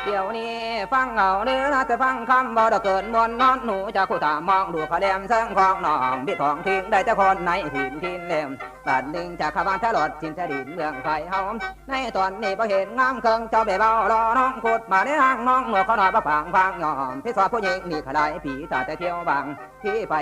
ດຽວນີ້ຟັງເອົາເດີນະ ແຕ່ຟັງຄຳເວົ້າດອກເກີນມ່ວນນອນຫູ ຈາກຜູ້ຕາມອງດູຂະແຫຼມເຊິ່ງຂອງນ້ອງ ບິດຂອງທິງໄດ້ຈັກຄົນໃນພື້ນຖິ່ນແຫຼມ ບາດໜຶ່ງຈາກຄະບານທະຫຼອດຖິ່ນແດນດິນເມືອງໄທເຮົາ ໃນຕອນນີ້ບໍ່ເຫັນງາມເຄິ່ງ ເຈົ້າໄປເວົ້າລໍນ້ອງ ຄຸດມາໃນທາງນ້ອງໜວກ ເຂົານ້ອຍບໍ່ປາງຟັງຍອມ ທີ່ຊອບຜູ້ຍິງນີ້ຂະຫຼາຍປີ ຕາແຕ່ທ່ຽວບາງ ທີ່ໄປ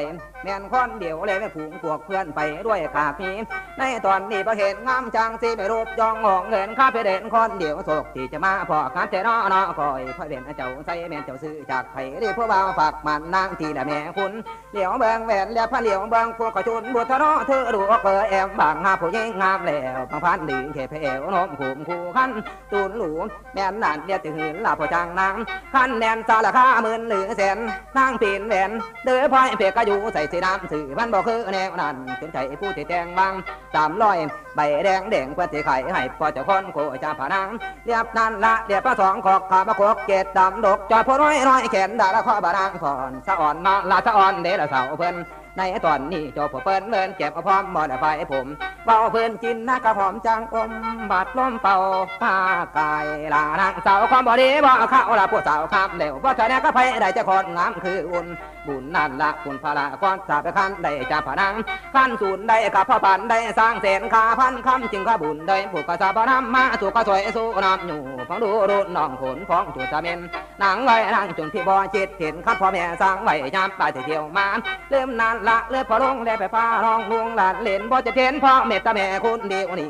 ແມ່ນຄົນດຽວ ແລະແມ່ນຝູງພວກເພື່ອນໄປດ້ວຍກາກມີ ໃນຕອນນີ້ບໍ່ເຫັນງາມຈັ່ງຊິໄປຮູບຢອງຫ້ອງເງິນ ຂ້າໄປເດີນຄົນດຽວ ໂຊກທີ່ຈະມາພໍ້ກັນແທ້ນໍເນາະ ຂ້ອຍ ຂ້ອຍເປັນເຈົ້າໃສ ແມ່ນເຈົ້າຊື້ຈາກໃຜ ຫຼືຜູ້ບ່າວຝາກໝັ້ນນາງທີ່ລະແມ່ຄຸນ ຫຼຽວເບິ່ງແຫວນ ແລະພະຫຼຽວເບິ່ງຜູ້ເຂົາຊຸນ ບຸດທະເນາະ ເທີດູເກີແອມບາງ ຫາຜູ້ຍິງງາມແລ້ວ ບາງພັນດຶງແຄ່ແຜວ ນົມຂຸມຄູ່ຄັນ ຕູນຫຼູ ແມ່ນນັ້ນເດດຕື່ນລະພໍ່ຈ້າງນາງ ຄັນແມ່ນສາລາຄາໝື່ນຫຼືແສນ ນາງປີນແຫວນ ເດີພອຍເພກກະຢູ່ໃສ່ສີດຳ ຊື່ມັນບໍ່ຄືແນວນັ້ນ ຈົນໃຈຜູ້ທີ່ແຕ່ງວາງ ສາມຮ້ອຍໃບແດງແດງ ເພິ່ນຊິຂາຍໃຫ້ພໍ່ເຈົ້າຄົນໂຄຈາພະນາງ ລຽບນັ້ນລະ ລຽບພະສອງຂອກຂາມາຄົກເກດດຳດົກ ຈອຍໂພນ້ອຍນ້ອຍແຂນດາລະຂໍບານາງສອນ ສະອອນມາລະສະອອນເດລະສາວເພິ່ນ ໃນຕອນນີ້ເຈົ້າຜູ້ເພິ່ນເມີນແຈບເອົາພ້ອມບໍ່ໄດ້ໄຟຜົມ ເວົ້າພື້ນກິນນາກະຫອມຈາງອົມ ບາດລົມເປົ່າພາກາຍລະນາງສາວ ຄວາມບໍ່ດີບໍ່ເຂົ້າລະຜູ້ສາວຄຳແລ້ວ ບໍ່ເທື່ອແນວກະໃຜໄດ້ຈັກຄົນງາມຄືອຸ່ນ ບຸນນັ້ນລະບຸນພາລະຄວາມສາບຄັນໄດ້ຈາກພະນາງ ຄັນສູນໄດ້ກະພໍປານໄດ້ສ້າງແສນຄາພັນຄຳ ຈຶ່ງຂະບຸນໄດ້ຜູ້ກະສາບນຳມາສູ່ກະຊ່ວຍສູ້ນຳຢູ່ ຟັງດູລຸນນ້ອງຂົນຂອງຈຸດສະເໝັນ ນາງເອີຍນາງຈົນທີ່ບໍ່ຄິດເຫັນ ຄັນພໍ່ແມ່ສ້າງໄວ້ຍາມຕາຍຊິທ່ຽວມາ ລືມນັ້ນລະເລີຍພໍ່ລົງແລໄປພານ້ອງລຸງຫຼານເຫຼັນ ບໍ່ຈະເຫັນພໍ່ແມ່ຕາແມ່ຄົນດຽວນີ້